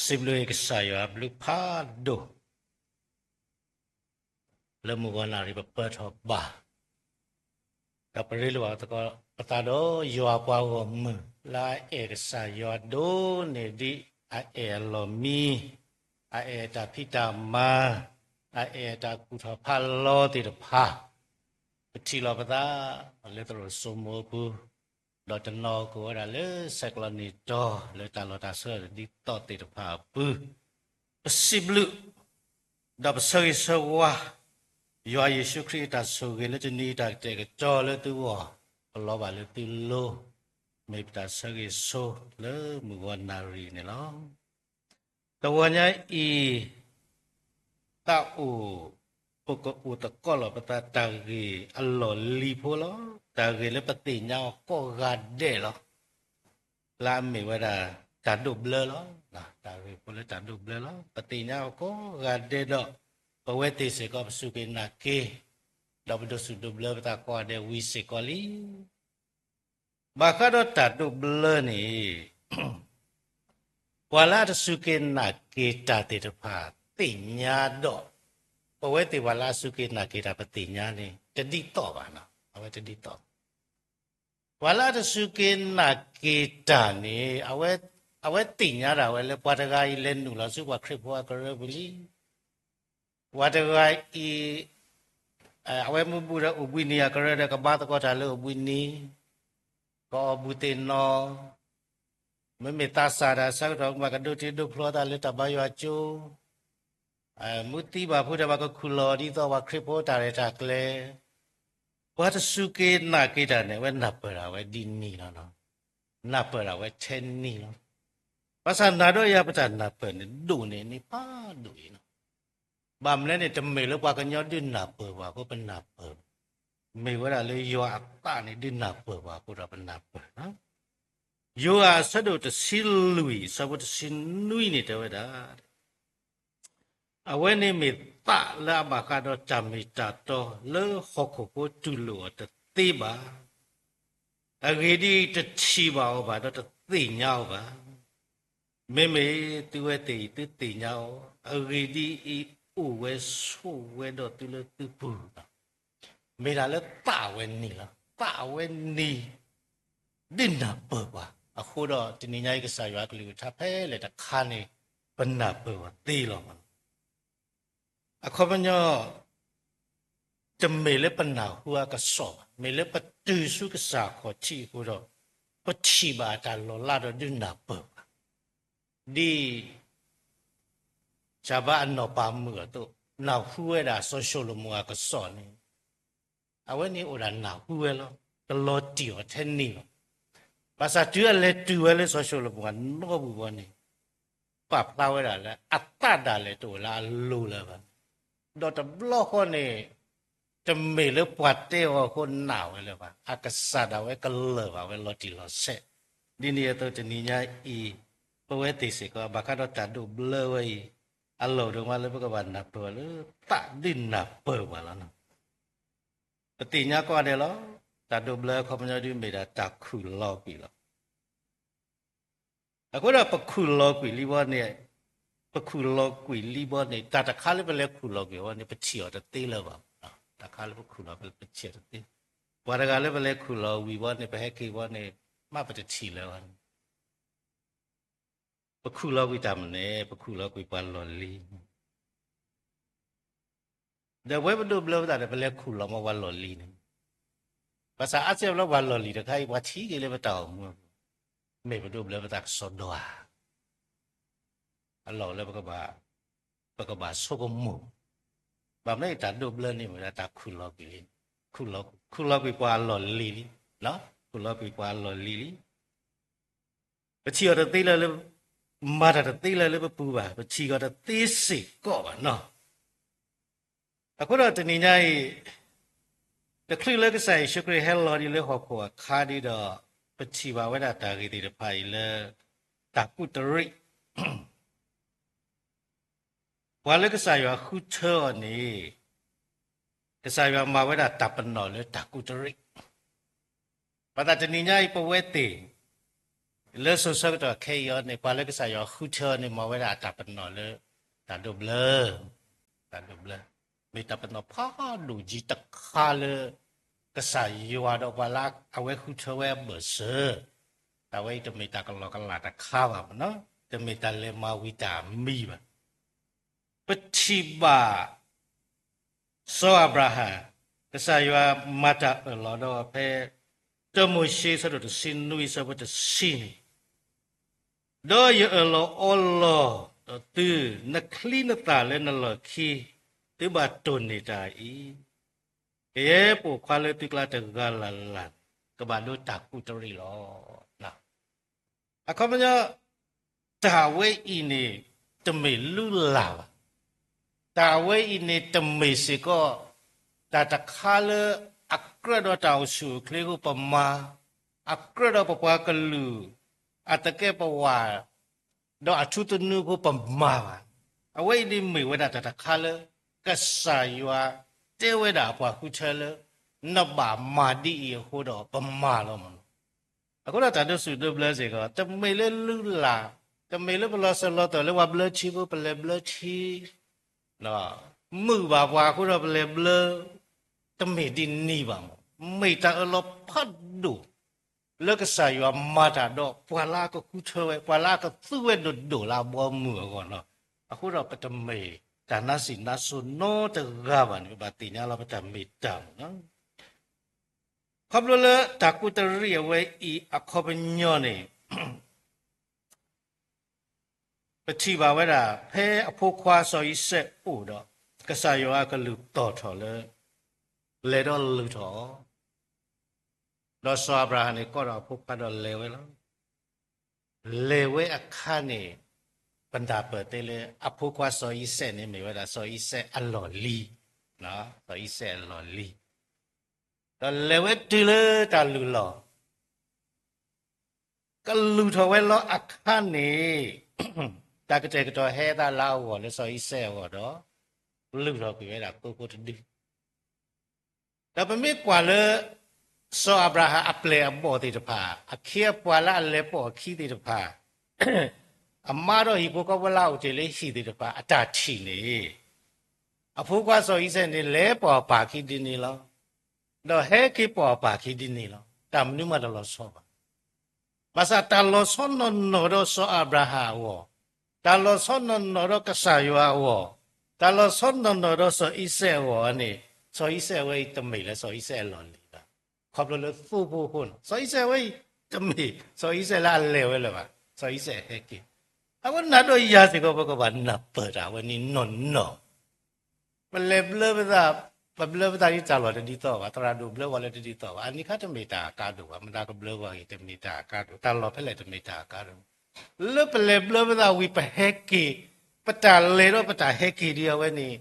စံးဘျုးကစၢ်ယွၤအဘျုးဖးဒိၣ် လၢမုၢ်ဂီၤနၣ်ရံၣ်ပပၢထီၣ်ဘၣ်, ဒီးပရ့လိာ်သကိးပသးဒီးယွၤပှၤဂီၢ်မုၢ် လၢအအဲၣ်ကစၢ်ယွၤဒိၣ်န့ၢ်ဒံး အအဲၣ်အလီၢ်မံ, အအဲၣ်အတၢ်ဖံးတၢ်မၤ, အအဲၣ်အတၢ်ကူၣ်ထီၣ်ဖးလီၤသ့ၣ်တဖၣ်, ပထံၣ်လိာ်ပသး လၢသရိာ်စိမိၤအပူၤ, ဒီးတနီၤကအိၣ်ဝဲဒၣ်လၢဆဲးကျိးနံၣ်တီၤ လၢတၢ်လီၢ်တၢ်ဆၢဒ်သိးသ့ၣ်တဖၣ်အပူၤ, ပစံးဘျုး ဒီးပဆၢဂ့ၤဆၢဝါ ယွၤယ့ၣ်ၡူးခရံာ်အတၢ်ဆိၣ်ဂ့ၤလၢတနံၤအံၤတၢ်ကတဲာ်ကတီၤလၢသုဂီၢ်, ကလီၤဘၣ်လၢသုလိၤ, မ့ၢ်ပတၢ်ဆၢဂ့ၤဆိလၢမုၢ်ဂီၤနၣ်ရံၣ်န့ၣ်လီၤ. တဂီၤညါအံၤ သးအိၣ် ပကအိၣ်သကိးလိာ်ပသးတၢ်ဂ့ၢ်အလီၢ်လံၤဖိလီၤ. တၢ်ဂ့ၢ်လၢပသ့ၣ်ညါအီၤကိးဂၤဒဲးလီၤ. လၢအမ့ၢ်ဝဲဒၣ်တၢ်ဒိးဘျၢလီၤ. တၢ်ဂ့ၢ်ဖိလၢတၢ်ဒိးဘျၢလီၤ. ပသ့ၣ်ညါအီၤကိးဂၤဒဲးဒီး ပဝဲသ့ၣ်စ့ၢ်ကီးပစူၢ်က့ၤနာ်က့ၤ, ဒီးပဒိးစူၢ်ဒိးဘျၢပသးကိးဂၤဒဲးဝံၤစ့ၢ်ကီးလံ. ဘၣ်ဃးဒီးတၢ်ဒိးဘျၢန့ၣ် ပှၤလၢအတစူၢ်က့ၤနာ်က့ၤတၢ်သ့ၣ်တဖၣ်သ့ၣ်ညါဒီး, ပဝဲသ့ၣ်ပှၤလၢအစူၢ်က့ၤနာ်က့ၤတၢ်ပသ့ၣ်ညါန့ၣ် တဒ်သိးဘၣ်နီၤ, အဝဲတဒ်သိးဘၣ်. ပှၤလၢအတစူၢ်က့ၤနာ်က့ၤတၢ်န့ၣ် အဝဲ, အဝဲသ့ၣ်ညါဒၣ်ဝဲလၢပှၤတဂၤအံၤလဲၤနုာ်လီၤဆူပှၤခရံာ်ဖိအကရၢပူၤလံ. ပှၤတဂၤအံၤ အဝဲမ့ၢ်ဘူးဒီးအိၣ်ဘှံးနံၤအကရၢဒီးကဘါသကိးတၢ်လၢအိၣ်ဘှံးနံၤ, ကအီၣ်ဘူၣ်သ့ၣ်နီၣ်, မ့မ့ၢ်သးစၢ်တၢ်ဆၢကတီၢ်မ့ၢ်ကဒိးတ့ဒိးဖျီသးလၢတၢ်ဘါယွၤကၠိ, မ့ၢ်သံဘၣ်ဖုဒီးပှၤကခူၣ်လီၤဒ်သိးပှၤခရံာ်ဖိတၢ်ရဲၣ်တၢ်ကျဲၤ, ပှၤတစူၢ်က့ၤနာ်က့ၤတၢ်န့ၣ် အဝဲနၢ်ပၢၢ်ဒၣ်ဝဲဒ်န့ၣ်လီၤ. နၢ်ပၢၢ်ဒၣ်ဝဲထဲန့ၣ်လီၤ. ဘၣ်ဆၣ်နၤဒီးယၤပတၢ်နၢ်ပၢၢ်န့ၣ်ဒိၣ်န့ၢ်န့ၢ်ဖးဒိၣ်အံၤလီၤ. ဘၣ်မနုၤလဲၣ်န့ၣ် တမ့ၢ်လၢပှၤကညီဒုးနၢ်ပၢၢ်ပှၤအဃိပနၢ်ပၢၢ်ဘၣ်. မ့ၢ်ဝဲဒၣ်လၢယွၤအသးန့ၣ်ဒုးနၢ်ပၢၢ်ပှၤအဃိဒီးပနၢ်ပၢၢ်လီၤ. ယိၤဟၣ်အဆၢဒိၣ်တဆံလွံၢ် အဆၢဖိတဆံနွံန့ၣ်တဲဝဲဒၣ်, အဝဲန့ၣ်မ့ၢ်သးလၢအဘၣ်ဃးဒီးတၢ်မ့ၢ်တၢ်တီလၢဟီၣ်ခိၣ်ဖိတူၢ်လိာ်အီၤတသ့ဘၣ်. အဂ့ၢ်ဒ်အံၤ, တထံၣ်ဘၣ်အီၤဘၣ်ဒီးတသ့ၣ်ညါအီၤဘၣ်. မ့မ့ၢ်သုဝဲသ့ၣ်အံၤသုသ့ၣ်ညါအီၤ, အဂ့ၢ်ဒ်အံၤ, အိၣ်ဝဲဆိးဝဲဒီးသုလၢသုပူၤလီၤ. မ့ၢ်ဒၣ်လၢသးဝဲန့ၣ်လီၤ. သးဝဲန့ၣ် ဒုးနၢ်ပၢၢ်ပှၤအဃိဒီး တနံၤညါအံၤ ကစၢ်ယွၤအကလုၢ်ကထါဖဲလဲၣ်တခါန့ၣ် ပနၢ်ပၢၢ်အီၤသ့လီၤ. အခီပညီ တမ့ၢ်လၢပနၢ်ဟူအကစီၣ်ဘၣ်, မ့ၢ်လၢပတုၤဆူကစၢ်ခီၣ်ထံးအဃိဒီး ပထံၣ်ဘၣ်အတၢ်လီၤလးဒီးဒုးနၢ်ပၢၢ်ဘၣ်. ဒ်စၢ်ဘါအနီၢ်ပၤမုၣ်အသိး နၢ်ဟူဝဲဒၣ်စီၤၡလိၤမိၣ်အကစီၣ်န့ၣ် အဝဲန့ၣ်အိၣ်ဒၣ်နၢ်ဟူဝဲလီၤ. ကလီၤတံၢ်အီၤထဲန့ၣ်လီၤ. ဘၣ်ဆၣ်တုၤအလဲၤတုၤဝဲလၢစီၤၡလိၤမိၣ်အနီပူၤဘီန့ၣ် ပာ်ဖျါဝဲဒၣ်လၢအသးဒၣ်လဲာ်တအိၣ်လၢအလိၤလၢၤဘၣ်. ဒီးတဘျီဃီန့ၣ် တမ့ၢ်လၢပှၤတဲအီၤအဃိနာ်ဝဲလၢၤဘၣ်. အကစၢ်ဒၣ်ဝဲကလၢၢ်ဘၣ်ဝဲလီၤတံၢ်လီၤဆဲး. ဒ်န့ၣ်အသိးတနံၤညါအံၤ ပဝဲသ့ၣ်စ့ၢ်ကီး ဘၣ်ဃးဒီးတၢ်ဒိးဘျၢဝဲအံၤ အလီၢ်ဒိၣ်မးလၢပကဘၣ်နၢ်ပၢၢ်လၢသးဒုးနၢ်ပၢၢ်ပှၤလီၤ. ပသ့ၣ်ညါကိးဂၤဒဲးလီၤ. တၢ်ဒိးဘျၢအခီပညီဒုးမ့ၢ်ဒၣ်တၢ်ခူၣ်လီၤကွံာ်လီၤ. အဃိဒီးပခူၣ်လီၤကွံာ်လံဘီန့ၣ်, ပခူၣ်လီၤကွံာ်လံဘီန့ၣ် တၢ်တခါလၢပလဲၤခူၣ်လီၤကွံာ်ဘီန့ၣ် ပထံၣ်အီၤတသ့လၢၤဘၣ်. တၢ်တခါလၢပခူၣ်လီၤ ပထံၣ်အီၤတသ့. ပှၤတဂၤလၢပလဲၤခူၣ်လီၤဝံၤဘီန့ၣ် ပဟဲက့ၤဘီန့ၣ် မ့ၢ်ပတထံၣ်လၢၤဘၣ်န့ၣ် ပခူၣ်လီၤကွံာ်တၢ်မနုၤလဲၣ်, ပခူၣ်လီၤကွံာ်ပှၤလီၢ်လံၤ ဒီးပဝဲပဒိးဘျၢပသးဒီး ပလဲၤခူၣ်လီၤမးပှၤလီၢ်လံၤန့ၣ်, ဘၣ်ဆၣ်အါစုအါဘျီပှၤလီၢ်လံၤတခါအံၤ ပှၤထံၣ်က့ၤလၢပတၢ်အိၣ်မူအပူၤ, မ့ၢ်ပဒိးဘျၢပသးကစီဒီဧါ. အလီၢ်လၢ ပကဘၣ်ဆိကမိၣ်, ဘၣ်မနုၤအံၤ တၢ်ဒိးဘျၢန့ၣ်မ့ၢ်ဒၣ်တၢ်ခူၣ်လီၤကွံာ်လံ, ခူၣ်လီၤကွံာ်ပှၤအလီၢ်လံၤလံ, ခူၣ်လီၤကွံာ်ပှၤအလီၢ်လံၤလံ. ပထံၣ်အီၤတသ့လၢၤလၢ, မၤတၢ်တသ့လၢၤလၢပပူၤဘၣ်, ပထံၣ်အီၤတသ့စ့ၢ်ကီးဘၣ်နီၤ. အဃိဒီးတနံၤညါအံၤ, တချုးလၢကစၢ်ယ့ၣ်ၡူးခရံာ်ဟဲလီၤဒ်လၢဟီၣ်ခိၣ်အခါဒ်ဒီး, ပထံၣ်ဘၣ်ဝဲဒၣ်တၢ်ဂ့ၢ်သ့ၣ်တဖၣ်အံၤလၢ တၢ်ကူးတရံး ပှၤလၢကစၢ်ယွၤဃုထၢအီၤန့ၣ်, ကစၢ်ယွၤမၤဝဲဒၣ်တၢ်ပနီၣ်လၢတၢ်ကူးတရံး. ဘၣ်ဆၣ်တနံၤညါအံၤပဝဲသ့ၣ်, လၢစိၤဆၢကတီၢ်ခဲအံၤအီၤန့ၣ် ပှၤလၢကစၢ်ယွၤဃုထၢအီၤန့ၣ် မၤဝဲဒၣ်အတၢ်ပနီၣ်လၢ တၢ်ဒိးဘျၢ, တၢ်ဒိးဘျၢ, မ့ၢ်တၢ်ပနီၣ်ဖးဒိၣ်ကံတခါလၢ ကစၢ်ယွၤဒီးပှၤလၢအဝဲဃုထၢဝဲအဘၢၣ်စၢၤ, တၢ်ဝဲအံၤတမ့ၢ်တၢ်ကလီကလးတခါဘၣ်မနီၤ, တမ့ၢ်တၢ်လဲၤမၤဝံၤတၢ်မံဘၣ်. ပထံၣ်ဘၣ် စီၤအၤဘြၤဟၣ်, ကစၢ်ယွၤမၤတၢ်အၢၣ်လီၤဒီးဖဲ တၢမိၤၡ့ အဆၢဒိၣ်တဆံနွံအဆၢဖိတဆံန့ၣ်, ဒီးယအၢၣ်လီၤအီလီၤဒီးသု, နချံနသၣ်လၢနလီၢ်ခံ, သုဘၣ်တိၢ်န့ၢ်တၢ်အံၤ, ကယဲၢ်ပိာ်ခွါလၢသုကျါတဂၤလၢ်လၢ်, ကဘၣ်ဒိတၢ်ကူးတရံးလီၤ. အခီပညီ, တၢ်ဝဲအံၤန့ၣ် တမ့ၢ်လုၢ်လၢ်ဘၣ်. တၢ်ဝဲအံၤန့ၣ်တမ့ၢ်စ့ၢ်ကီး တၢ်တခါလၢအကြၢးဒီးတၢ်အိၣ်ဆူၣ်အိၣ်ချ့အဃိပမၤ, အကြၢးဒီးပပှၤကလုာ်အသကဲးပဝး ဒီးအထူသနူအဃိပမၤဘၣ်. အဝဲအံၤန့ၣ်မ့ၢ်ဝဲဒၣ်တၢ်တခါလၢ ကစၢ်ယွၤတဲဝဲဒၣ်အပှၤဃုထၢလၢ နဘၣ်မၤဒ်အံၤအဃိဒီးပမၤလီၤမး. အဃိဒီးတၢ်ဒိးဆူၣ်ဒိးဘျၢစ့ၢ်ကီး တမ့ၢ်လၢလုၢ်လၢ်, တမ့ၢ်လၢပလီၤစၢၤလီၤသွဲၣ်လၢပှၤဘျၢထံအဃိပလဲၤဘျၢထံ, မုာ်ဘၣ်ပှၤအဃိဒီးပလဲၤဘျၢ, တမ့ၢ်ဒ်န့ၣ်ဘၣ်မး. မ့ၢ်တၢ်အၢၣ်လီၤဖးဒိၣ် လၢကစၢ်ယွၤမၤတၢ်ဒီးပှၤလၢအကဃုထၢဝဲ, ပှၤလၢအကသူဝဲဒိၣ်ဒိၣ်လၢအဘီအမုၢ်အဂီၢ်လီၤ. အဃိဒီးပတမ့ၢ်တၢ်နါစံးနါစိၤနီတဂၤဘၣ်န့ၣ် ပဘၣ်သ့ၣ်ညါလီၤပတၢ်မ့ၢ်တၢ်မး. ခီဖျိလၢတၢ်ကူးတရံးအဝဲအံၤအခီပညီန့ၣ် ပထံၣ်ဘၣ်ဝဲဒၣ် ဖဲအဖိခွါစီၤအံၤစဲးအိၣ်ဒီး ကစၢ်ယွၤအကလုၢ်တီၣ်ထီၣ်လၢ လဲၤဒီးလုၢ်ထီၣ်အီၤ, ဒီးစီၤအၤဘြၤဟၣ်န့ၣ်ကိးဒီးအဖိခွါဒီးလဲၤဝဲလီၤ. လဲၤဝဲအခါန့ၣ် ပနၢ်ပၢၢ်သ့လၢ အဖိခွါစီၤအံၤစဲးန့ၣ်မ့ၢ်ဝဲဒၣ်စီၤအံၤစဲးအလီၢ်လံၤ, စီၤအံၤစဲးအလီၢ်လံၤ, ဒီးလဲၤဝဲတုၤလၢတၢ်လုၢ်လီၢ် ကလုၢ်ထီၣ်ဝဲလီၤအခါန့ၣ် တၢ်ကတဲာ်ကတီၤဟဲသးလၢအဂီၢ်လၢစီၤအံၤစဲးအဂီၢ်ဒီး လုၢ်ထီၣ်ကွံာ်ဝဲဒၣ်သိဖိတဒု. ဒီးပမ့ၢ်ကွၢ်လၢ စီၤအၤဘြၤဟၣ်အပျဲၢ်အဘီၣ်သ့ၣ်တဖၣ် အခ့အပှၤလၢအလဲၤပိာ်အခံသ့ၣ်တဖၣ် အမါဒီးဟံၣ်ဖိဃီဖိလၢအအိၣ်တ့ၢ်လၢဟံၣ်သ့ၣ်တဖၣ်အတၢ်ထံၣ်န့ၣ် အဖိခွါစီၤအံၤစဲးန့ၣ် လဲၤပိာ်အပၢ်ခံဒ်န့ၣ်လီၤ. ဒီးဟဲက့ၤပိာ်အပၢ်ခံဒ်န့ၣ်လီၤ. တၢ်မနုၤမးတလီၤဆီဘၣ်. ဘၣ်ဆၣ်တၢ်လီၤဆီနီၢ်နီၢ်ဒီးစီၤအၤဘြၤဟၣ်အဂီၢ်, တၢ်လီၤဆီနီၢ်နီၢ်ဒီးကစၢ်ယွၤအဂီၢ်, တၢ်လီၤဆီနီၢ်နီၢ်ဒီးစီၤအံၤစဲးအဂီၢ်န့ၣ်, စီၤအံၤစဲးအဝဲအံၤတမ့ၢ်လၢစီၤအံၤစဲးအလီၢ်လံၤဘၣ်. ခီဖျိလၢသိဖိအဃိန့ၣ် စီၤအံၤစဲးအဝဲအံၤ တမ့ၢ်စီၤအံၤစဲးလၢအလဲၤဝဲလၢၤဘၣ်. စီၤအံၤစဲးဟဲက့ၤ. အဃိနၤဒီးယၤစ့ၢ်ကီး ပကဘၣ်နၢ်ပၢၢ်တၢ်ဝဲန့ၣ်နီၢ်နီၢ် ပလဲၤဘျၢပသး, ပဘျၢပသးဒ်တၢ်လီၢ်တဒ်သိးဘၣ်, သရၣ်ဒိၣ်ဘျၢပှၤလၢတဒ်သိးဘၣ်, အနံၤခါတမ့ၢ်တၢ်အကါဒိၣ်ဘၣ်, မတၤကဘျၢပှၤဂ့ၤ တမ့ၢ်တၢ်အကါဒိၣ်, တၢ်လီၢ်ဖဲလဲၣ်တမ့ၢ်တၢ်အကါဒိၣ်. လၢပလဲၤဘျၢပသးဝံၤပဟဲက့ၤ, ပတၢ်လဲၤဒီးပတၢ်ဟဲက့ၤဒ်အဝဲန့ၣ်,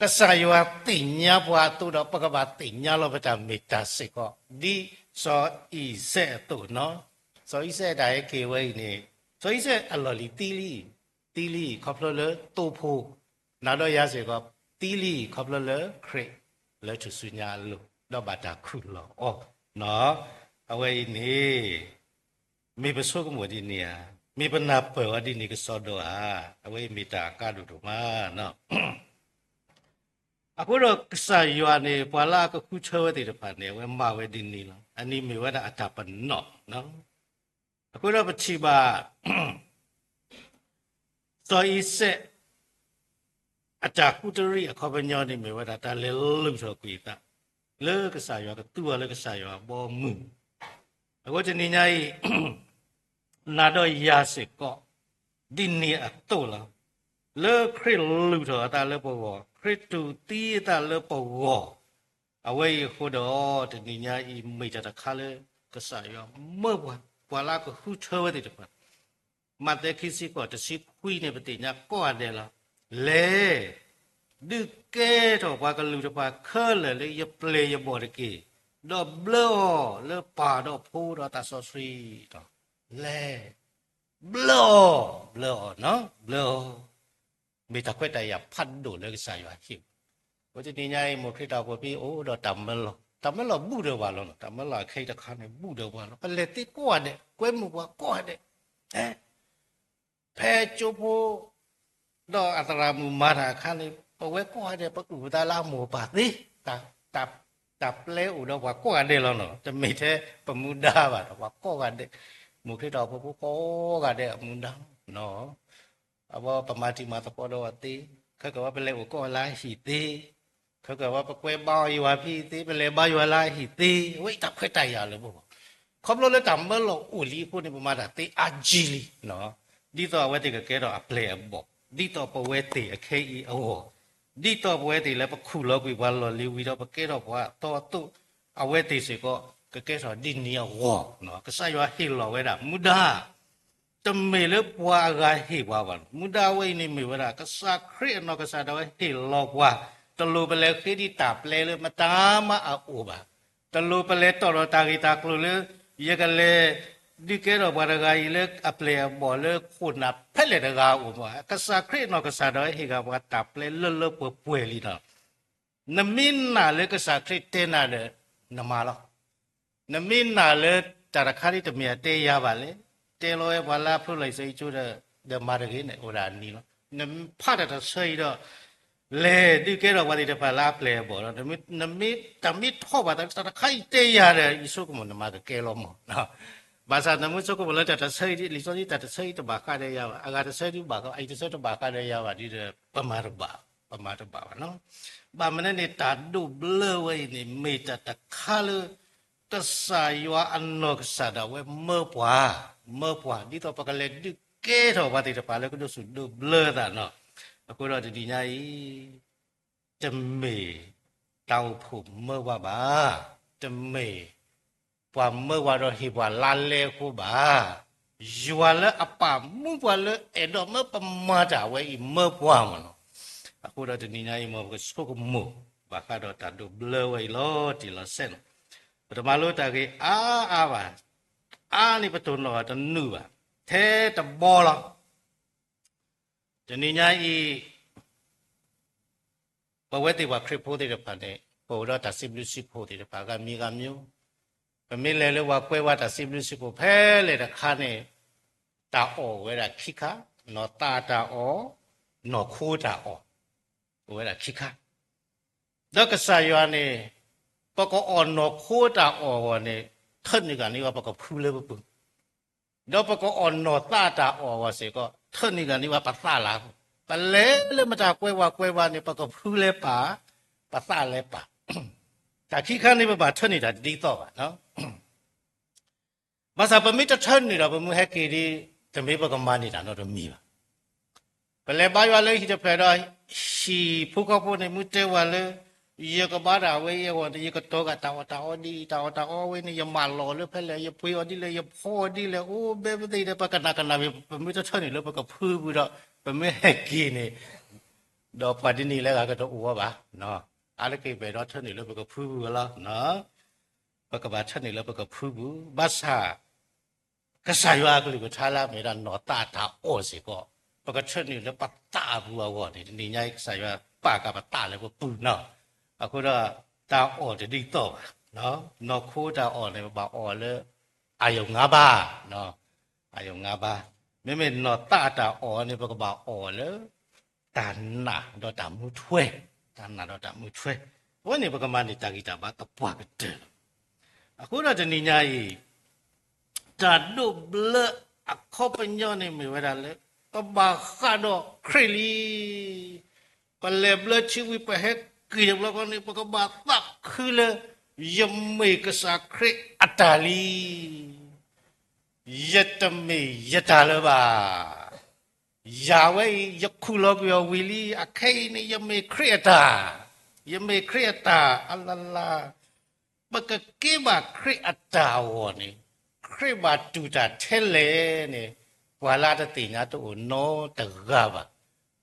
ကစၢ်ယွၤသ့ၣ်ညါပှၤအသိးဒီး ပကဘၣ်သ့ၣ်ညါလီၤပတၢ်မ့ၢ်တၢ်စ့ၢ်ကီး, ဒ်စီၤအံၤစဲးအသိးနီၤ. စီၤအံၤစဲးတၢ်ဟဲက့ၤဝဲအံၤန့ၣ်, စီၤအံၤစဲးအလီၢ်လံၤသံလံ, သံလံခီဖျိလၢသိဖိ, နၤဒီးယၤစ့ၢ်ကီး, သံလံခီဖျိလၢခရံာ်လၢထူၣ်စုညါအလိၤ, ဒီးဘၣ်တၢ်ခူၣ်လီၤအီၤနီၤ. အဝဲအံၤန့ၣ် မ့ၢ်ပဆိကမိၣ်ဒ်န့ၣ်ဧါ, မ့ၢ်ပနၢ်ပၢၢ်ဝဲဒ်န့ၣ်ကစီဒီဧါ, အဝဲအံၤမ့ၢ်တၢ်အကါဒိၣ်ဒိၣ်မး. အဃိဒီးကစၢ်ယွၤန့ၣ် ပှၤလၢအကဃုထၢဝဲသ့ၣ်တဖၣ်န့ၣ် အဝဲမၤဝဲဒ်န့ၣ်လီၤ. အန့ၣ်မ့ၢ်ဝဲဒၣ်အတၢ်ပနီၣ်. အဃိဒီးပထံၣ်ဘၣ် စီၤအံၤစဲး အတၢ်ကူးတရံးအခီပညီန့ၣ်မ့ၢ်ဝဲဒၣ် တၢ်လဲၤလုၢ်ထီၣ်ကွံာ်အသး လၢကစၢ်ယွၤကသူအီၤလၢကစၢ်ယွၤအဘီအမုၢ်. အဃိတနံၤညါအံၤ နၤဒီးယၤစ့ၢ်ကီး ဒ်န့ၣ်အသိးလီၤ. လၢခရံာ်လုၢ်ထီၣ်အသးလၢပဂီၢ်, ခရံာ်တူၢ်သံအသးလၢပဂီၢ်, အဝဲအံၤအဃိဒီး တနံၤညါအံၤမ့ၢ်တၢ်တခါလၢ ကစၢ်ယွၤမၢပှၤ, ပှၤလၢအကဃုထၢဝဲသ့ၣ်တဖၣ် မးသဲခံဆံဃိး တဆံခွံန့ၣ် ပသ့ၣ်ညါကိးဂၤဒဲးလီၤ. လဲၤ, ဒုးကဲထီၣ်ပှၤကလုာ်တဖၣ်ခဲလၢာ်လၢယပျဲၢ်ယဘီၣ်တက့ၢ်, ဒီးဘျၢအီၤလၢပၢ်ဒီးဖိဒီးသးစီဆှံဒီး လဲၤ, ဘျၢအီၤ, ဘျၢအီၤ, ဘျၢအီၤ, မ့ၢ်တၢ်ခွဲးတၢ်ယာ်ဖးဒိၣ်လၢကစၢ်ယွၤဟ့ၣ်. အဃိတနံၤညါအံၤ မိၢ်ခရံာ်တၢ်အိၣ်ဖှိၣ်ဖိအိၣ်ဒီးတၢ်မၢလီၤ. တၢ်မၢလီၤဘူးဒီးပှၤလီၤနီၤ, တၢ်မၢလီၤအခဲအံၤတခါန့ၣ် ဘူးဒီးပှၤလီၤ. ပလဲၤသ့ကိးဂၤဒဲး, ကွဲမုာ်ပှၤကိးဂၤဒဲး, ဖဲကၠိဖိ ဒီးအသရၣ်မုၣ်မၤတၢ်အခါန့ၣ် ပဝဲကိးဂၤဒဲး ပအုၣ်ပသးလၢအမိၢ်ပၢ်သ့, တၢ်ပျဲအိၣ်ဒီးပှၤကိးဂၤဒဲးလီၤနီၤ. တမ့ၢ်ထဲပမူဒါဘၣ်, ပှၤကိးဂၤဒဲး, မိၢ်ခရံာ်တၢ်အိၣ်ဖှိၣ်ဖိကိးဂၤဒဲးအမူဒါလီၤ. အဝဲပမၤတံၤမၤသကိးဒီးအီၤသ့, ခဲကဝဲပလဲၤအိၣ်ကိးအီၤလၢအဟံၣ်သ့, ခဲကဝဲပကွဲဘါအီၤယွၤဖံသ့, ပလဲၤဘါယွၤလၢအဟံၣ်သ့, အဝဲအံၤတၢ်ခွဲးတၢ်ယာ်လၢပဂီၢ်. ခီဖျိလၢတၢ်မၢလီၤအိၣ်လံအဃိန့ၣ် ပမၤတၢ်သ့အါကံလံ, ဒ်သိးအဝဲသ့ၣ်ကကဲထီၣ်အပျဲၢ်အဘီၣ်, ဒ်သိးပဝဲသ့ၣ်အခဲအံၤအဂီၢ်, ဒ်သိးပဝဲသ့ၣ်လၢပခူၣ်လီၤကွံာ်ပှၤလီၢ်လံၤဝံၤဒီး ပကဲထီၣ်ပှၤအသီအသိး, အဝဲသ့ၣ်စ့ၢ်ကီး ကကဲထီၣ်ဒ်န့ၣ်အဂီၢ်, ကစၢ်ယွၤဟ့ၣ်လီၤဝဲဒၣ်မူဒါ တမ့ၢ်လၢပှၤအဂၤဟ့ၣ်ပှၤဘၣ်. မူဒါဝဲအံၤန့ၣ်မ့ၢ်ဝဲဒၣ် ကစၢ်ခရံာ်အနီၢ်ကစၢ်ဒၣ်ဝဲဟ့ၣ်လီၤပှၤ, တလိၣ်ပလဲၤဃ့ဒံးတၢ်ပျဲလၢမတၤမၤအအိၣ်ဘၣ်. တလိၣ်ပလဲၤတီၣ်ထီၣ်တၢ်ဂ့ၢ်တၢ်ကျိၤလၢ ယကလဲၤဒုးကဲထီၣ်ပှၤတဂၤအံၤလၢအပျဲၢ်အဘီၣ်လၢခိၣ်နၢ်ဖဲလဲၣ်တဂၤအအိၣ်ဘၣ်. ကစၢ်ခရံာ်အနီၢ်ကစၢ်ဒၣ်ဝဲဟ့ၣ်ဂ့ၤပှၤတၢ်ပျဲလၢလၢပှဲၤပှဲၤလံနီၤ. နမ့ၢ်နာ်လၢကစၢ်ခရံာ်တဲနၤဒီး နမၤလီၤ. နမ့ၢ်နာ်လၢတၢ်တခါဒ်တမ့ၢ်အတဲယၤဘၣ်လဲၣ်, တဲလီၤဝဲပှၤလၢအဖျိလီၤအံၤစီအံၤကၠိဒီး ဒီးမၤတဂ့ၤန့ၣ် အိၣ်ဒၣ်အနံၤလီၤ. နဖးတၢ်တဆၢအံၤဒီး လဲၤဒုးကဲထီၣ်ပှၤသ့ၣ်တဖၣ်လၢအပျဲၢ်အဘီၣ်လီၤ. နမ့ၢ်တၢ်မ့ၢ်ထီၣ်ဘၣ်သး တၢ်တခါအံၤတဲယၤဒီး ယဆိကမိၣ်နမၤကကဲလီၤမၢ်. ဘၣ်ဆၣ်နမ့ၢ်ဆိကမိၣ်လၢတၢ်တဆၢအံၤ လံာ်စီဆှံတၢ်တဆၢအံၤတဘၣ်ဃးဒီးယၤဘၣ်, အဂၤတဆၢဒုးဘၣ်ဃး, အံၤတဆၢတဘၣ်ဃးဒီးယၤဘၣ်ဒီး ပမၤတဘၣ်, ပမၤတဘၣ်ဘၣ်နီၤ. ဘၣ်မနုၤန့ၣ် တၢ်ဒိးဘျၢဝဲအံၤန့ၣ် မ့ၢ်တၢ်တခါလၢ ကစၢ်ယွၤအနီၢ်ကစၢ်ဒၣ်ဝဲမၢပှၤ, မၢပှၤ ဒ်သိးပကလဲၤဒုးကဲထီၣ်ပှၤသ့ၣ်တဖၣ်လၢကဒိးဆူၣ်ဒိးဘျၢသးနီၤ. အဃိဒီးတနံၤညါအံၤ တမ့ၢ်တၢ်အိၣ်ဖှိၣ်မၢပှၤဘၣ်, တမ့ၢ်ပှၤမၢပှၤဒီးဟ့ၣ်ပှၤလါလဲအဃိဘၣ်. ယွၤလၢအပာ်မူပှၤလၢအဲၣ်ဒိးမၢပမၤတၢ်ဝဲအံၤမၢပှၤမၢ်နီၤ. အဃိဒီးတနံၤညါအံၤ မ်ပကဆိကမိၣ် ဘၣ်ဃးဒီးတၢ်ဒိးဘျၢဝဲအံၤလီၤတံၢ်လီၤဆဲးနီၤ. ပတမၤလိတၢ်ဂ့ၢ်အါအါဘၣ်, အါန့ၢ်ပတနီၤတနုာ်ဘၣ်, ထဲတဘီလီၤ. တနံၤညါအံၤ ပဝဲသ့ၣ်ပှၤခရံာ်ဖိသ့ၣ်တဖၣ်န့ၣ် ပအိၣ်ဒီးတၢ်စံးဘျုးစံးဖှိၣ်သ့ၣ်တဖၣ် ဂၤမံၤဂၤမံၤ, ပမ့ၢ်လဲၤလၢပှၤကွဲးဝဲတၢ်စံးဘျုးစံးဖှိၣ်ဖဲလဲၣ်တခါန့ၣ် တၢ်အီၣ်ဝဲဒၣ်ခံခါ, နီၢ်သးတၢ်အီၣ်, နီၢ်ခိတၢ်အီၣ်, အိၣ်ဝဲဒၣ်ခံခါ. ဒီးကစၢ်ယွၤန့ၣ် ပကအီၣ်နီၢ်ခိတၢ်အီၣ်အဂီၢ်န့ၣ် ထၢနုာ်ဂၤန့ၢ်ဝဲပကဖုလၢပပူၤ ဒီးပကအီၣ်နီၢ်သးတၢ်အီၣ်အဂီၢ်စ့ၢ်ကီး ထၢနုာ်ဂၤန့ၢ်ဝဲပသးလၢပူၤ, ပလဲၤလၢမတၤကွဲးဝဲကွဲးဝဲန့ၣ် ပကဖုလၢပၢ်, ပသးလၢပၢ်, တၢ်ခံခါန့ၣ် ပဘၣ်ထၢနုာ်တၢ်တဒ်သိးဘၣ်. ဘၣ်ဆၣ်ပမ့ၢ်တထၢနုာ်ဒီး ပမ့ၢ်ဟဲက့ၤဒီး တမ့ၢ်ပကမၤန့ၢ်တၢ်နီတမံၤဘၣ်. ပလဲၤဘါယွၤလၢဟံၣ်တဖျၢၣ်ဒီး ဟံၣ်ဖိဃီဖိန့ၣ် မ့ၢ်တဲဝဲလၢ ယကဘါတၢ်ဝဲအံၤအဂီၢ်န့ၣ် ယကတီၤဂၤတၢ်အီၣ်တၢ်အီဒ်အံၤ တၢ်အီၣ်တၢ်အီဝဲန့ၣ် ယမၢလီၤလၢဖဲလဲၣ် ယပှ့ၤအီၤဒ်လဲၣ် ယဖီအီၤဒ်လဲၣ် အိၣ်ဘဲပသ့ၣ်ဒီး ပကနၣ်ကနၣ်မ့ၢ် ပမ့ၢ်တထၢနုာ်လၢပကဖုပူၤဒီး ပမ့ၢ်ဟဲက့ၤန့ၣ် ဒီးပှၤဒ်န့ၣ်လၢဂၤကတအိၣ်ဝဲဘၣ်. အါတက့ၢ်ပအဲၣ်ဒိးထၢနုာ်လၢပကဖုပူၤလီၤ. ပကဘၣ်ထၢနုာ်လၢပကဖုပူၤ ဘၣ်ဆၣ် ကစၢ်ယွၤအကလုၢ်ကထါလၢအမ့ၢ်ဝဲဒၣ်နီၢ်သးတၢ်အီၣ်စ့ၢ်ကီး ပကထၢနုာ်လၢပသးအပူၤအဂီၢ်န့ၣ် တနံၤညါအံၤကစၢ်ယွၤပာ်က့ၤပသးလၢပပူၤနီၤ. အဃိဒီး တၢ်အီၣ်တဒ်သိးဘၣ်. နီၢ်ခိတၢ်အီၣ်န့ၣ် ပဘၣ်အီၣ်လၢ အယုၢ်ငါးပါး, အယုၢ်ငါးပါး, မ့မ့ၢ်နီၢ်သးတၢ်အီၣ်န့ၣ် ပကဘၣ်အီၣ်လၢ တၢ်နာ်ဒီးတၢ်မူထွဲ, တၢ်နာ်ဒီးတၢ်မူထွဲ, အဝဲန့ၣ်ပကမၤန့ၢ်တၢ်ဂံၢ်တၢ်ဘါသပှၢ်ကတၢၢ်လီၤ. အဃိဒီးတနံၤညါအံၤ တၢ်ဒိးဘျၢအခီပညီန့ၣ်မ့ၢ်ဝဲဒၣ်လၢ ပဘၣ်ဃးဒီးခရံာ်လံ. ပလဲၤဘျၢထံဝံၤ ပဟဲက့ၤတဘျီဃီန့ၣ် ပကဘၣ်သးခုလၢ ယမ့ၢ်ကစၢ်ခရံာ်အတၢ်လံ. ယတမ့ၢ်ယတၢ်လၢၤဘၣ်. ယၤဝဲအံၤ ယခူၣ်လီၤကွံာ်အီၤဝံၤလံ, အခဲအံၤန့ၣ် ယမ့ၢ်ခရံာ်အတၢ်, ယမ့ၢ်ခရံာ်အတၢ်အလလၢ်. ပကကဲဘၣ်ခရံာ်အတၢ်အဂီၢ်န့ၣ် ခရံာ်ဘၣ်တူၢ်တၢ်ထဲလဲၣ်န့ၣ် ပှၤလၢအတသ့ၣ်ညါတအိၣ်နီတဂၤဘၣ်.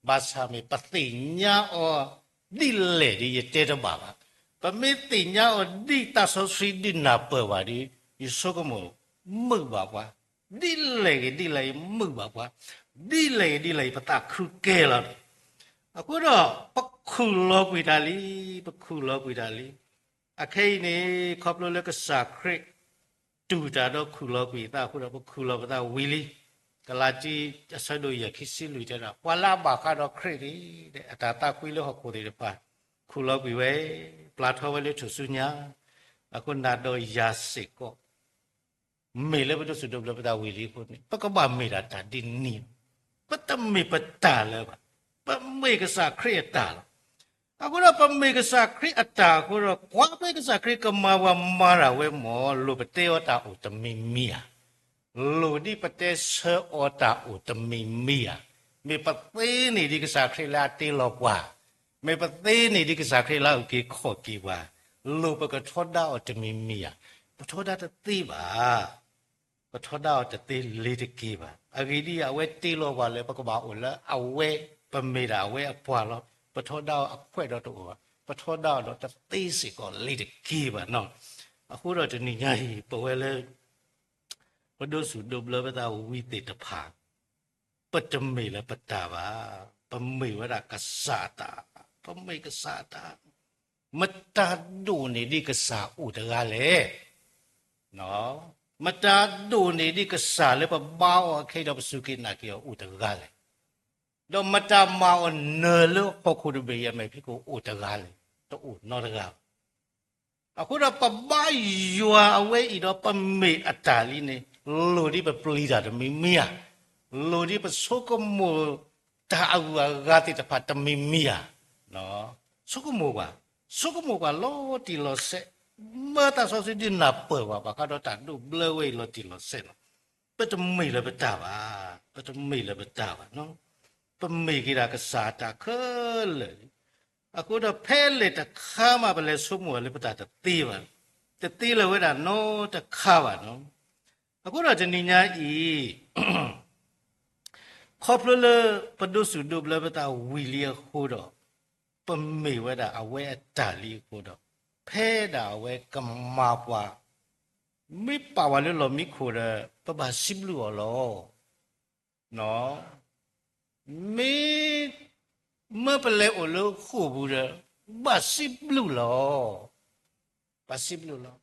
ဘၣ်ဆၣ်မ့ၢ်ပသ့ၣ်ညါအီၤဒ်လဲၣ်ဒီး ယတဲတဘၣ်ဘၣ်. ပမ့ၢ်သ့ၣ်ညါအီၤဒ်သးစီဆှံဒုးနၢ်ပၢၢ်ဘၣ်ဒီး ယဆိကမိၣ်မုာ်ဘၣ်ပှၤ, ဒ်လဲၣ်ဂ့ၤဒ်လဲၣ်ဂ့ၤမုာ်ဘၣ်ပှၤ, ဒ်လဲၣ်ဂ့ၤဒ်လဲၣ်ဂ့ၤ ပသးခုကဲလီၤ. အဃိဒီး ပခူၣ်လီၤကွံာ်တၢ်လံ, ပခူၣ်လီၤကွံာ်တၢ်လံ. အခဲအံၤန့ၣ် ခီဖျိလၢကစၢ်ခရံာ် တူၢ်တၢ်ဒီးခူၣ်လီၤကွံာ်အသးအဃိဒီး ပခူၣ်လီၤပသးဝံၤလံ. ကလၤတံ အဆၢဒိၣ်ယဲၢ် ခံဆံလွံၢ်တဲဒၣ် ပှၤလၢအဘၣ်ဃးဒီးခရံာ်န့ၣ် အတၢ်သးကွံလၢဟီၣ်ခိၣ်သ့ၣ်တဖၣ် ခူၣ်လီၤကွံာ်ဝဲ, ပျၢ်ထီဝဲလၢထူၣ်စုညါ, အဃိနၤဒီးယၤစ့ၢ်ကီး မ့ၢ်လၢပဒိးစူၣ်ဒိးဘျၢပသးဝံၤလံအဃိန့ၣ် ပကဘၣ်မ့ၢ်ဒၣ်တၢ်ဒ်န့ၣ်, ပတမ့ၢ်ပတၢ်လၢၤဘၣ်, ပမ့ၢ်ကစၢ်ခရံာ်အတၢ်လီၤ. အဃိဒီးပမ့ၢ်ကစၢ်ခရံာ်အတၢ်အဃိဒီး ကွၢ်ဖဲကစၢ်ခရံာ်ကမၤပှၤမၤတၢ်ဝဲမ့ၢ် လိၣ်ပတဲအီၤတၢ်အိၣ်တမံၤမံၤဧါ, လိၣ်ဒ်ပတဲဆၢအီၤတၢ်အိၣ်တမံၤမံၤဧါ, မ့ၢ်ပသ့န့ၢ်ဒ်ကစၢ်ခရံာ်လၢအတ့လီၤပှၤ, မ့ၢ်ပသ့န့ၢ်ဒ်ကစၢ်ခရံာ်လၢအအုၣ်က့ၤခီၣ်က့ၤပှၤ, လိၣ်ပကထီဒါအီၤတမံၤမံၤဧါ, ပထီဒါတသ့ဘၣ်. ပထီဒါအီၤတသ့လ့ၤတက့ၤဘၣ်. အဂ့ၢ်ဒ်အံၤ အဝဲတ့လီၤပှၤလၢပကဘၣ်အိၣ်လၢအဝဲ, ပမ့ၢ်ဒၣ်အဝဲအပှၤလီၤ. ပထီဒါအီၤအခွဲးဒီးတအိၣ်ဘၣ်. ပထီဒါအီၤဒီးတသ့စ့ၢ်ကီးလ့ၤတက့ၤဘၣ်နီၤ. အဃိဒီးတနံၤညါအံၤ ပဝဲလၢ ပဒိးစူၣ်ဒိးဘျၢပသးဝံၤသ့ၣ်တဖၣ် ပတမ့ၢ်လၢပတၢ်ဘၣ်, ပမ့ၢ်ဝဲဒၣ်ကစၢ်အတၢ်, ပမ့ၢ်ကစၢ်အတၢ်, မတၤဒိၣ်န့ၢ်ဒ်ကစၢ်အိၣ်တဂၤလဲၣ်. မတၤဒိၣ်န့ၢ်ဒ်ကစၢ်လၢပဘါအီၤအခဲအံၤဒီးပစူၢ်က့ၤနာ်က့ၤအီၤအိၣ်တဂၤလဲၣ်. ဒီးမတၤမၤအီၤနၢၤလၢဟီၣ်ခိၣ်တဘ့ၣ်အံၤအမဲာ်ဖံးခိၣ်အိၣ်တဂၤလဲၣ်, တအိၣ်နီတဂၤဘၣ်. အဃိဒီးပဘါယွၤအဝဲအံၤဒီးပမ့ၢ်အတၢ်လံန့ၣ်, လိၣ်ဒ်ပပျံၤတၢ်တမံၤမံၤဧါ, လိၣ်ဒ်ပဆိကမိၣ်တၢ်အဂုၤအဂၤသ့ၣ်တဖၣ်တမံၤမံၤဧါ, ဆိကမိၣ်ပှၤ, ဆိကမိၣ်ပှၤလီၤတံၢ်လီၤဆဲး, မၢသးစီဆှံဒုးနၢ်ပၢၢ်ပှၤ ဘၣ်ဃးဒီးတၢ်ဒိးဘျၢဝဲအံၤလီၤတံၢ်လီၤဆဲးလီၤ. ပတမ့ၢ်လၢပတၢ်ဘၣ်, ပတမ့ၢ်လၢပတၢ်ဘၣ်, ပမ့ၢ်က့ၤဒၣ်ကစၢ်အတၢ်ခဲလၢာ်လံ. အဃိဒီးဖဲလဲၣ်တခါမးပလဲၤဆိကမိၣ်လၢပတၢ်တသ့ဘၣ်, တသ့လၢၤဝဲဒၣ်နီတခါဘၣ်နီၤ. အဃိဒီးတနံၤညါအံၤ ခီဖျိလၢပဒိးစူၣ်ဒိးဘျၢပသးဝံၤလံအဃိဒီး, ပမ့ၢ်ဝဲဒၣ်အဝဲအတၢ်လံအဃိဒီး, ဖဲဒၣ်အဝဲကမၤပှၤ, မ့ၢ်ပာ်ဝဲလၢလီၢ်မံခိၣ်ဒီး ပဘၣ်စံးဘျုးအီၤလီၤ. မ့ၢ်, မ့ၢ်ပလဲၤအိၣ်လၢဃိာ်ပူၤဒီး ဘၣ်စံးဘျုးလီၤ. ဘၣ်စံးဘျုးလီၤ.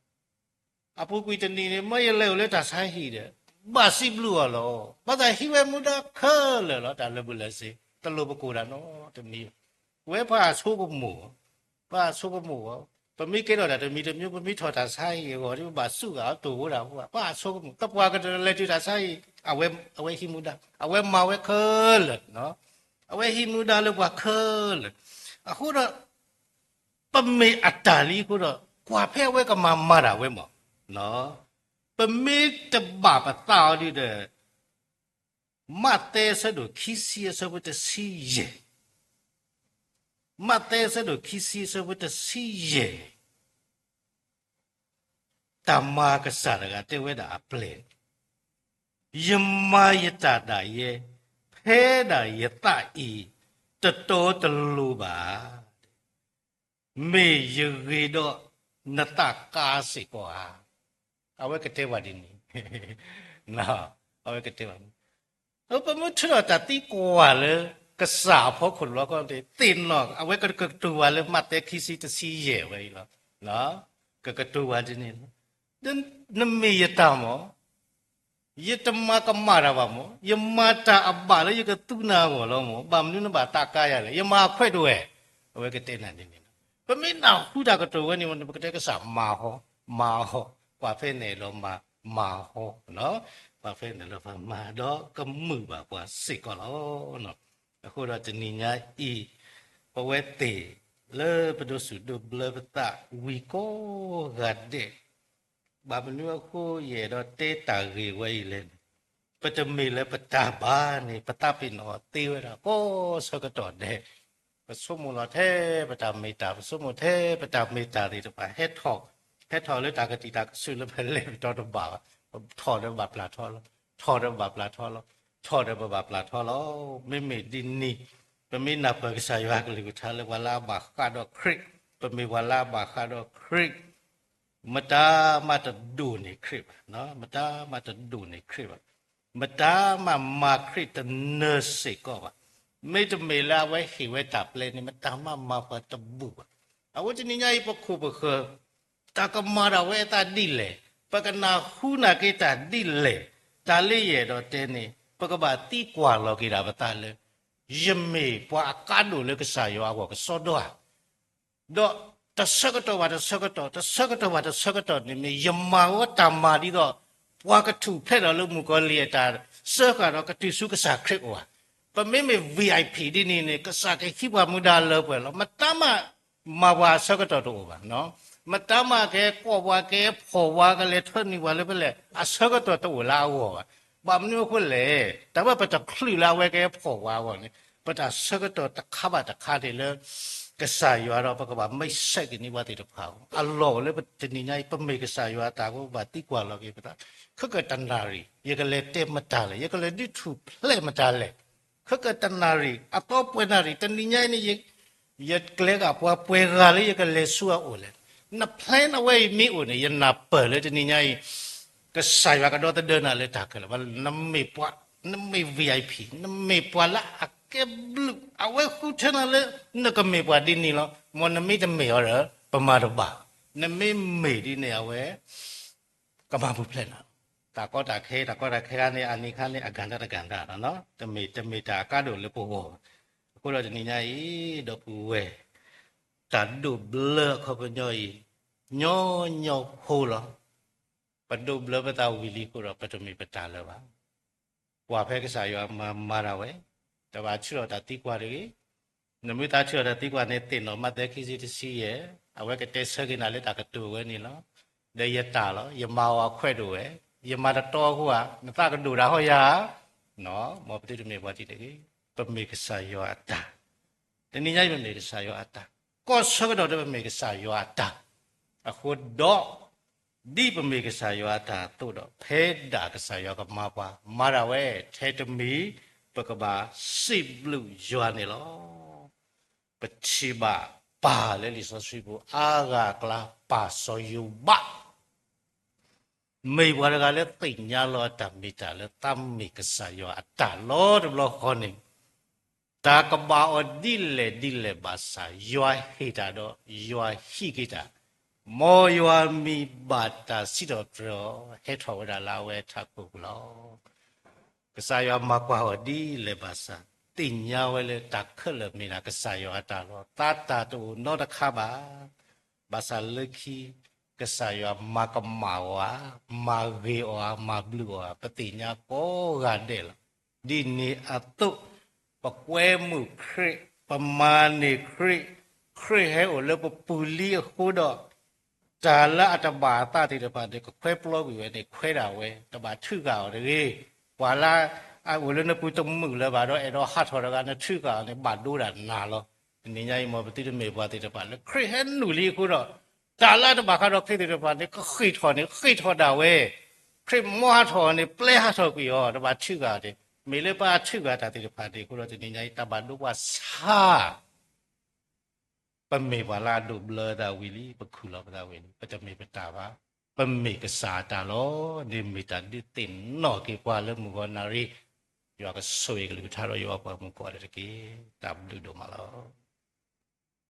အပူၤကွံာ်တနံၤန့ၣ် မ့ၢ်ယလဲၤအိၣ်လၢတၢ်ဆါဟံၣ်ဒီး ဘၣ်စံးဘျုးအီၤလီၤ. ဘၣ်သးဟံးဝဲမူဒါခဲလၢာ်လီၤ. တၢ်လၢာ်ဘူၣ်လၢာ်စ့ တလိၣ်ပကိၢ်ဒၣ်နီတမံၤ. ဝဲပှၤအဆိကမိၣ်, ပှၤအဆိကမိၣ်ဝဲ, ပမ့ၢ်ကဲထီၣ်တၢ်တမံၤတမံၤ ပမ့ၢ်ထီၣ်တၢ်ဆါဟံၣ်အဂီၢ်ဒီး ပဘၣ်စူးဂၤအီၤတိၢ်ဝဲဒၣ်, ပှၤအဆိကမိၣ် သပှၢ်ကတၢၢ်လဲၤတုၤတၢ်ဆါဟံၣ်, အဝဲဟံးမူဒါ, အဝဲမၤဝဲခဲလၢာ်, အဝဲဟံးမူဒါလၢပှၤခဲလၢာ်. အဃိဒီး ပမ့ၢ်အတၢ်လံအဃိဒီး ကွၢ်ဖဲအဝဲကမၤမၤတၢ်ဝဲမး, ပမ့ၢ်တဘၣ်ပသးအီၤဒ်ဒီး မးသဲအဆၢဒိၣ်ခံဆံအဆၢဖိတဆံယဲၢ်, မးသဲအဆၢဒိၣ်ခံဆံအဆၢဖိတဆံယဲၢ်န့ၣ်, တၢ်မၤကစၢ်တဂၤတဲဝဲဒၣ်အပျဲၢ်န့ၣ်, ယမၤယတၢ်ဒၣ်ယဲ ဖဲဒၣ်ယသးအံၤ တတီတလိၤဘၣ်. မ့ၢ်ယဂ့ၤဒီးနသးကါစ့ၢ်ကီးဧါ. အဝဲကတဲပှၤဒ်န့ၣ်, အဝဲကတဲပှၤ, ပမ့ၢ်ထုးထီၣ်တၢ်သံကွၢ်လၢ ကစၢ်အဖီခိၣ်တဘျီဃီန့ၣ် သ့ၣ်နီၣ် အဝဲကကတိၤပှၤလၢမးသဲခံဆံတဆံယဲၢ်ဝဲအံၤလီၤ. ကကတိၤပှၤဒ်န့ၣ်လီၤ. နမ့ၢ်ယတၢ်မး ယတမၤကမၣ်တၢ်ဘၣ်မး, ယမၤတၢ်အဘၣ်လၢယကသူနၤအဂီၢ်လီၤမး, ဘၣ်မနုၤနဘၣ်သးကါယၤလဲၣ်, ယမၤအခွဲးတဝဲ, အဝဲကတဲနၤဒ်န့ၣ်လီၤ. ပမ့ၢ်နၢ်ဟူတၢ်ကတိၤဝဲန့ၣ် ပကတဲကစၢ်မၤဟီ, မၤဟီ, ကွၢ်ဖဲန့ၣ်လီၤမၤ, မၤဟီ, ကွၢ်ဖဲန့ၣ်လီၤမၤ ဒီးကမုာ်ဘၣ်ပှၤစ့ၢ်ကီးလီၤ. အဃိဒီးတနံၤညါအံၤ ပဝဲသ့ၣ်လၢပဒိးစူၣ်ဒိးဘျၢပသးဝံၤကိးဂၤဒဲး ဘၣ်မနုၤအဃိယအဲၣ်ဒိးတဲတၢ်ဂ့ၢ်ဝဲအံၤလဲၣ်န့ၣ်, ပတမ့ၢ်လၢပတၢ်ဘၣ်န့ၣ် ပသးပ့ၤနီၣ်အီၤသ့ဝဲဒၣ်ကိးဆၢကတီၢ်ဒဲး, ပဆိကမိၣ်လီၤထဲပတၢ်မ့ၢ်တၢ်, ပဆိကမိၣ်ထဲပတၢ်မ့ၢ်တၢ်သ့ၣ်တဖၣ် ဟဲထီၣ်, ဟဲထီၣ်လၢတၢ်ကတံာ်တၢ်ကစုၣ်လၢပလဲၤပတီၢ်တဘၣ်ဘၣ်, ထီၣ်ဒီးပဘၣ်ပျၢ်ထီလီၤ, ထီၣ်ဒီးပဘၣ်ပျၢ်ထီလီၤ, ထီၣ်ဒီးပဘၣ်ပျၢ်ထီလီၤ. မ့မ့ၢ်ဒ်န့ၣ် ပမ့ၢ်နၢ်ပၢၢ်ကစၢ်ယွၤအကလုၢ်ကထါလၢပှၤလၢအဘၣ်ဃးဒီးခရံာ်, ပမ့ၢ်ပှၤလၢအဘၣ်ဃးဒီးခရံာ် မတၤမးတဒိၣ်န့ၢ်ခရံာ်ဘၣ်, မတၤမးတဒိၣ်န့ၢ်ခရံာ်ဘၣ်, မတၤမးမၤခရံာ်တနၢၤစ့ၢ်ကီးဘၣ်. မ့တမ့ၢ်လၢအဝဲဟ့ၣ်ဝဲတၢ်ပျဲန့ၣ် မတၤမးမၤပှၤတဘူၣ်ဘၣ်. အဃိတနံၤညါအံၤ ပခိၣ်ပဃၢၤ တၢ်ကမၤဒၣ်ဝဲအသးဒ်လဲၣ်, ပကနၢ်ဟူနာ်က့ၤတၢ်ဒ်လဲၣ်, တၢ်လၢယအဲၣ်ဒိးတဲန့ၣ် ပကဘၣ်သံကွၢ်လီၤက့ၤဒၣ်ပသးလၢ ယမ့ၢ်ပှၤအကါဒိၣ်လၢကစၢ်ယွၤအဂီၢ်ကစီဒီဧါ, ဒီးတဆၢကတီၢ်ဘၣ်တဆၢကတီၢ်, တဆၢကတီၢ်ဘၣ်တဆၢကတီၢ်န့ၣ်မ့ၢ် ယမၤဝဲတၢ်မၤဒ်သိး ပှၤကထူၣ်ဖျဲးဒီးလၢမုၣ်ကီၤလံၢ်အတၢ်စၢဃာ်ဒီးကတုၤဆူကစၢ်ခရံာ်အိၣ်ဧါ. ပမ့မ့ၢ် VIP ဒ်န့ၣ်န့ၣ် ကစၢ်ကဟံးပှၤမူဒါလၢပှဲၤလီၤ. မတၤမး မၤပှၤအဆၢကတီၢ်တအိၣ်ဘၣ်. မတၤမးကဲကိးပှၤ ကဲဖှီၣ်ပှၤ ကလဲၤထၢနုာ်ပှၤလၢဖဲလဲၣ် အဆၢကတီၢ်တအိၣ်လၢအဂီၢ်ဘၣ်. ဘၣ်မနုၤအဃိလဲၣ်, တၢ်ဘၣ်ပတချုးလၢအဝဲကဲဖှီၣ်ပှၤအဂီၢ်န့ၣ် ပတၢ်ဆၢကတီၢ်တခါဘၣ်တခါန့ၣ်လၢ ကစၢ်ယွၤဒီးပကဘၣ်မ့ၢ်ဆဲးက့ၤန့ၢ်ပှၤသ့ၣ်တဖၣ်အဂီၢ် အလီၢ်အိၣ်လၢတနံၤညါအံၤ ပမ့ၢ်ကစၢ်ယွၤအတၢ်အဃိ ပဘၣ်သံကွၢ်လီၤက့ၤပသး, ခဲကတနၣ်ရံၣ် ယကလဲၤတဲမတၤလဲၣ်, ယကလဲၤဒုးထူၣ်ဖျဲးမတၤလဲၣ်. ခဲကတနၣ်ရံၣ် အသီပှဲၤနၣ်ရံၣ် တနံၤညါအံၤန့ၣ် ယကျဲၤဃာ်ပှၤပှဲၤဂၤလၢယကလဲၤဆူအအိၣ်လဲၣ်. နplanအဝဲအံၤမ့ၢ်အိၣ်န့ၣ် ယနၢ်ပၢၢ်လၢတနံၤညါအံၤ ကစၢ်ယွၤကဒီသဒၢနၤလၢတၢ်ခဲလၢာ်, နမ့ၢ်ပှၤ, နမ့ၢ် VIP, နမ့ၢ်ပှၤလၢအကဲဘျုး, အဝဲဃုထၢနၤလၢ နကမ့ၢ်ပှၤဒ်န့ၣ်လီၤ. မ်နမ့ၢ်တမ့ၢ်အီၤဒီး ပမၤတဘၣ်, နမ့ၢ်မ့ၢ်ဒ်န့ၣ် အဝဲ ကမၤပူၤဖျဲးနၤလီၤ. တၢ်ကီတၢ်ခဲ တၢ်ကီတၢ်ခဲခါန့ၣ် အန့ၣ်ခါန့ၣ် အကၣ်တၢ်တကၣ်တၢ်လီၤ, တမ့ၢ်, တမ့ၢ်တၢ်အကါဒိၣ်လၢပဂီၢ်ဘၣ်. အဃိဒီးတနံၤညါအံၤ ဒီပုၢ်ဝဲၢ် တၢ်ဒိးဘျၢအခီပညီအံၤ ညီညီဖိလီၤ. ပဒိးဘျၢပသးဝံၤလံအဃိဒီး ပတမ့ၢ်ပတၢ်လၢၤဘၣ်. ကွၢ်ဖဲကစၢ်ယွၤမၤမၤဒၣ်ဝဲ, တဘၣ်ထုးထီၣ်တၢ်သံကွၢ်တဂ့ၤ. နမ့ၢ်သးထုးထီၣ်တၢ်သံကွၢ်န့ၣ် သ့ၣ်နီၣ်မးသဲခံဆံတဆံယဲၢ်, အဝဲကတဲဆၢက့ၤနၤလၢတၢ်ကတိၤဝဲန့ၣ်လီၤ. ဒီးယတၢ်လီၤ, ယမၤအီၤအခွဲးဒိၣ်ဝဲ, ယမၤတတီအဃိဧါ, နသးကဒိၣ်ဒၣ်ဟီယၤဧါ. မ်ပသုတမ့ၢ်ပှၤဒ်န့ၣ်တဂ့ၤ. ပမ့ၢ်ကစၢ်ယွၤအတၢ် တနံၤညါအံၤပမ့ၢ်ကစၢ်ယွၤအတၢ်, ကိးဆၢကတီၢ်ဒီးပမ့ၢ်ကစၢ်ယွၤအတၢ်, အဃိဒီး ဒ်ပမ့ၢ်ကစၢ်ယွၤအတၢ်အသိးဒီး ဖဲဒၣ်ကစၢ်ယွၤကမၤပှၤ မၤဒၣ်ဝဲထဲတမံၤ ပကဘၣ်စံးဘျုးယွၤန့ၣ်လီၤ. ပထံၣ်ဘၣ်ပၢ်လၢလံာ်စီဆှံပူၤ အါဂၤအကျါ ပၢ်စီၤယိၤဘး မ့ၢ်ပှၤတဂၤလၢသ့ၣ်ညါလီၤအတၢ်မ့ၢ်တၢ်လၢသးမ့ၢ်ကစၢ်ယွၤအတၢ်လီၤ. တဘျီဃီန့ၣ် တၢ်ကဘၣ်အီၤဒ်လဲၣ်ဒ်လဲၣ်ဘၣ်ဆၣ် ယွၤဟ့ၣ်တၢ်ဒီး ယွၤဟံးက့ၤတၢ်, မ်ယွၤမံၤဘၣ်တၢ်စံးထီၣ်ပတြၢၤအီၤ ဟဲထီၣ်ဝဲဒၣ်လၢအဝဲထးခိၣ်ပူၤလီၤ. ကစၢ်ယွၤမၤကွၢ်အီၤဒ်လဲၣ်ဘၣ်ဆၣ် သ့ၣ်ညါဝဲလၢတၢ်ခဲလၢာ်မ့ၢ်ဒၣ်ကစၢ်ယွၤအတၢ်လီၤ. သးတၢ်တအိၣ်နီတခါဘၣ်. ဘၣ်ဆၣ်လၢခံ ကစၢ်ယွၤမၤကမၣ်အီၤဧါ, မၤဂ့ၤအီၤဧါ, မၤဘျုးအီၤဧါ, ပသ့ၣ်ညါကိးဂၤဒဲးလီၤ. ဒ်န့ၣ်အသိး ပကွဲမုာ်ခရံာ်, ပမၤန့ၢ်ခရံာ်, ခရံာ်ဟဲအိၣ်လၢပပူၤလံအဃိဒီး တၢ်လၢအတဘၣ်အသးသ့ၣ်တဖၣ်န့ၣ် ကခွဲပျီကွံာ်ဝဲန့ၣ် ခွဲဒၣ်ဝဲ, တဘၣ်ထုးဃာ်အီၤတဂ့ၤ. ပှၤလၢအအိၣ်လၢနပူၤတမုာ်လၢၤဘၣ်ဒီး အဲၣ်ဒိးဟးထီၣ်တဂၤ နထုးဃာ်အီၤန့ၣ် ဘၣ်ဒိဒၣ်နၤလီၤ. တနံၤညါအံၤ မ်ပသုတမ့ၢ်ပှၤသ့ၣ်တဖၣ်လၢ ခရံာ်ဟဲနုာ်လံအဃိဒီး တၢ်လၢအတဘၣ်ဃးဒီးခရံာ်သ့ၣ်တဖၣ်န့ၣ် ကဃ့ၢ်ထီၣ်န့ၣ် ဃ့ၢ်ထီၣ်ဒၣ်ဝဲ, ခရံာ်မၢဟးထီၣ်အီၤန့ၣ် ပျဲဟးထီၣ်ကွံာ်အီၤ, တဘၣ်ထုးဃာ်အီၤန့ၣ်, မ့ၢ်လၢပှၤထုးဃာ်တၢ်သ့ၣ်တဖၣ်န့ၣ်အဃိဒီး တနံၤညါအံၤ တၢ်ဘၣ်ဒိပှၤဆါ ပမ့ၢ်ပှၤလၢအဒိးဘျၢသးဝံၤလံ, ပခူၣ်လီၤပသးဝံၤလံ, ပတမ့ၢ်ပတၢ်ဘၣ်, ပမ့ၢ်ကစၢ်အတၢ်လီၤ. ဒ်မ့ၢ်တၢ်ဒုးသ့ၣ်နီၣ်က့ၤပှၤလၢမုၢ်ဂီၤနၣ်ရံၣ်, ယွၤကဆိၣ်ဂ့ၤကလုၢ်ကထါဒီးယွၤပှၤမုၣ်ကီၤလၢတက့ၢ်. တၢ်ဘျုးဒိၣ်မးလီၤ.